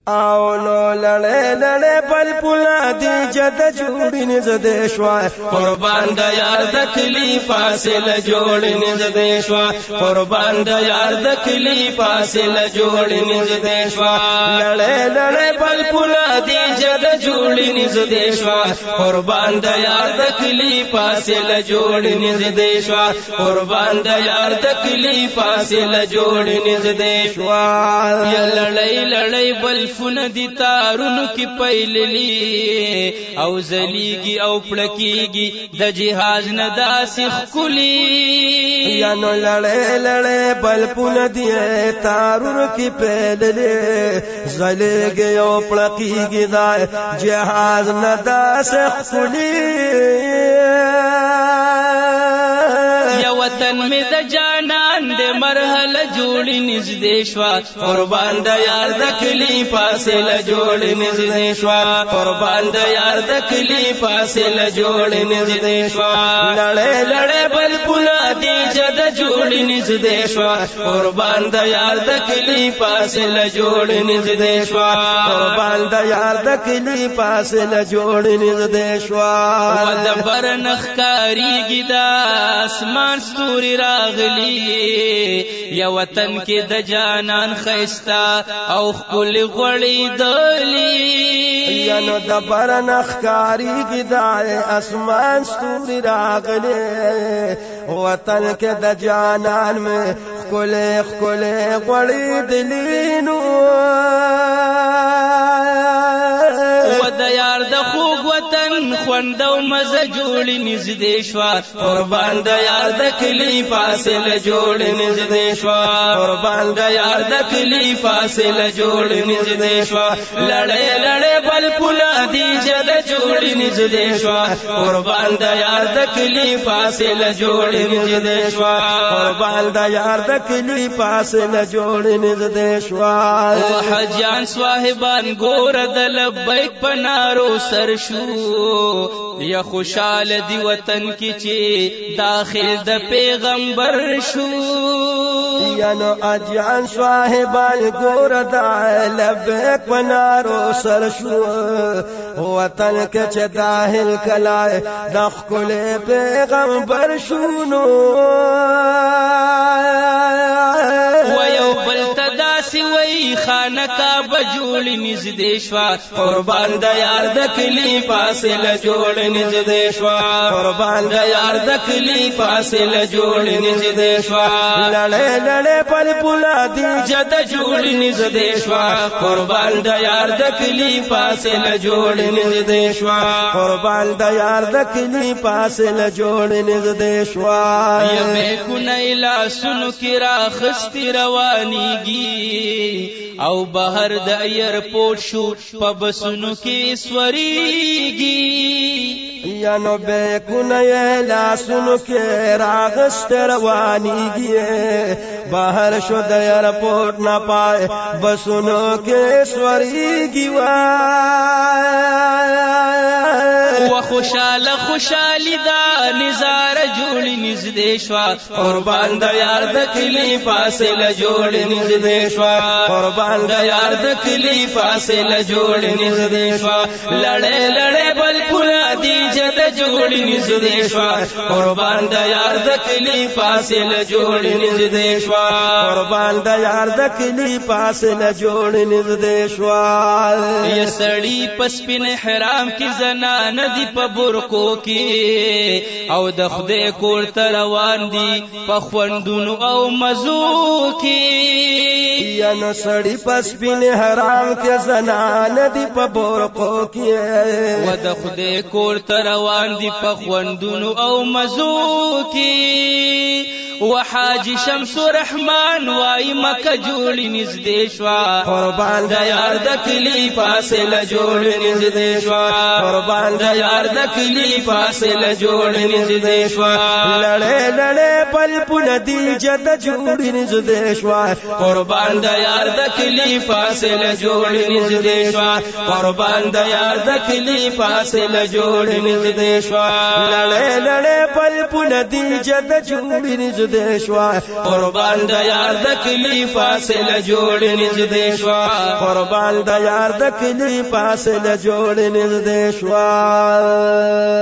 او نو لړې لړې پل پولا دی جد جوړی نزدې شو، قربان د یار د کلی فاصله جوړ نزدې شو، قربان د یار د کلی فاصله جوړ نزدې شو، لړې لړې پل پولا دی جد جوړی نزدې شو، قربان د یار د کلی فاصله جوړ نزدې شو، قربان د یار د کلی فاصله جوړ نزدې شو. یا لړې لړې بل فون دي تارونو کې پیللی او زلیږي او پړکیږي د جهاز نه داسې ښکلي. یا نو لړې لړې بل پون دي تارونو کې پیللی، زلیږي او پړکیږي د جهاز نه داسې ښکلي. یا وطن می د جانان د مرحله جوړی نږدې شو، قربان د یار د کلی فاصله جوړی نږدې شو، قربان د یار د کلی فاصله جوړی نږدې شو، لړې لړې بل پولا دی جد جوړی نږدې شو، قربان د یار د کلی فاصله جوړی نږدې شو، قربان د یار د کلی فاصله جوړی نږدې شو. ود برنخ کاریږي د اسمان ستوري راغلی، یا وطن کې د جانان خیستا او خپل غړی دلی. یا نو د برنخ کاریږي د اسمان ستوري راغلی، وطن کې د جانان مې خپل خپل غړی دلینو. و د یار د خوږ وطن خوند او مزه جوړی نږدې شو، قربان د یار د کلی فاصله جوړی نږدې شو، قربان د یار د کلی فاصله جوړی نږدې شو، لړې لړې بل پولا دی جد جوړی نږدې شو، قربان د یار د کلی فاصله جوړی نږدې شو، قربان د یار د کلی فاصله جوړی نږدې شو. او حجان صاحبان ګور د لبیک پنارو سر شو، یا خوشاله دی وطن کې چې داخل د پیغمبر شو. یا نو اجان صاحبان ګور د لبیک پنارو سر شو، وطن کې چې داخل کلا د خپل پیغمبر شو. نو و یو بل تداسي وای خانه کعبه جوړ نږدې شو، قربان د یار د کلی فاصله جوړ نږدې شو، قربان د یار د کلی فاصله جوړ نږدې شو، لړې لړې پل پولا دی جد جوړ نږدې شو، قربان د یار د کلی فاصله جوړ نږدې شو، قربان د یار د کلی فاصله جوړ نږدې شو. یا به کو نه لاسونو کې راخستی روانیږي او بهر د ایرپورټ شو په بسونو کې سوریږي. یا نو به کونه لاسونو کې راغست روانیږي، بهر شو د ایرپورټ نه پای بسونو کې سوریږي. و خوشاله خوشالي دا نظار جوړ نږدې شو، قربان د یار د کلی فاصله جوړ نږدې شو، قربان د یار د کلی فاصله جوړ نږدې شو، لړې لړې بل پولا دی جد جوړ نږدې شو، قربان د یار د کلی فاصله جوړ نږدې شو، قربان د یار د کلی فاصله جوړ نږدې شو. یا سړی پس پین حرام کې زنان دی په برکو کې او د خدای کور ته روان دي په خوندونو او مزو کې. یا نو سړی پس پین حرام کې زنان دی په برکو کې و د خدای کور ته روان دي په خوندونو او مزو کې. وحاج شمس الرحمن وای مکه جوړ نږدې شو، قربان د یار د کلی فاصله جوړ نږدې شو، قربان د یار د کلی فاصله جوړ نږدې شو، لړې لړې پل پل دی جد جوړ نږدې شو، قربان د یار د کلی فاصله جوړ نږدې شو، قربان د یار د کلی فاصله جوړ نږدې شو، لړې لړې پل پل دی جد جوړ نږدې نږدې شوه. قربان د یار د کلی فاصله جوړ نږدې شوه. قربان د یار د کلی فاصله جوړ نږدې شوه.